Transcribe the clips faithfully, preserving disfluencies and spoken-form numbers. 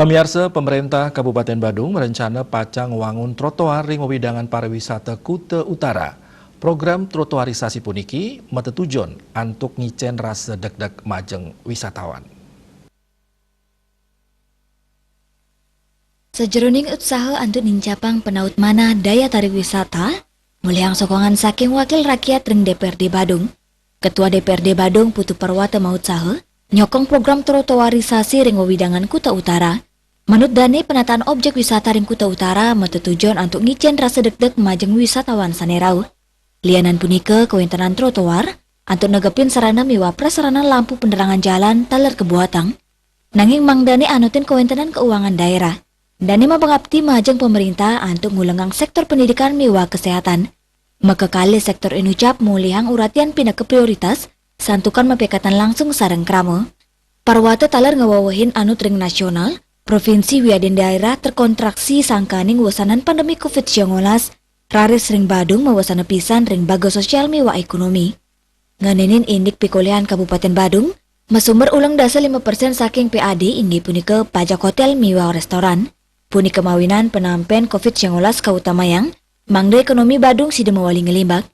Pamiarsa, pemerintah Kabupaten Badung merencana pacang wangun trotoar ring wewidangan pariwisata Kuta Utara. Program trotoarisasi puniki matetujon antuk ngicen rasa degdeg majeng wisatawan. Sajeroning utsaha antuk nincapang penaut manah daya tarik wisata, nolihang sokongan saking Wakil Rakyat ring D P R D Badung. Ketua D P R D Badung Putu Parwata mautsaha nyokong program trotoarisasi ring wewidangan Kuta Utara. Manut dane, penataan objek wisata ring Kuta Utara matetujon antuk ngicen rasa degdeg majeng wisatawan sane rauh. Lianan punika, kawentenan trotoar antuk negepin sarana miwah prasarana lampu penerangan jalan taler kabuatang. Nanging mangdane anutin kawentenan kauangan daerah, dane mapangapti majeng pemerintah antuk ngulengang sektor pendidikan miwah kesehatan. Makakalih sektor inucap molihang uratian pinaka prioritas, santukan mapekatan langsung sareng krama. Parwata taler ngawewehin anut ring nasional, provinsi wiadin daerah terkontraksi sangkaning wesanan pandemi covid sembilan belas, raris ring Badung mawesana pisan ring bagas sosial miwah ekonomi. Ngenenin indik pikolihan Kabupaten Badung, masumber uleng dasa lima persen saking P A D inggih punika pajak hotel miwah restoran. Punika mawinan penampen covid sembilan belas kautamayang, mangda ekonomi Badung sida mawali nglimbak.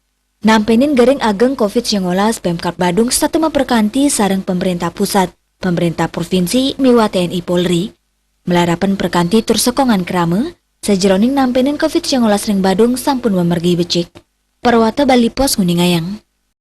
Nampenin gering ageng covid sembilan belas, Pemkab Badung setata maprakanti sareng pemerintah pusat, pemerintah provinsi miwah T N I Polri. Malarapan prakanti tur sokongan krama, sajeroning nampenin covid sembilan belas ring Badung sampun mamargi becik. Parwata Bali Post nguningayang.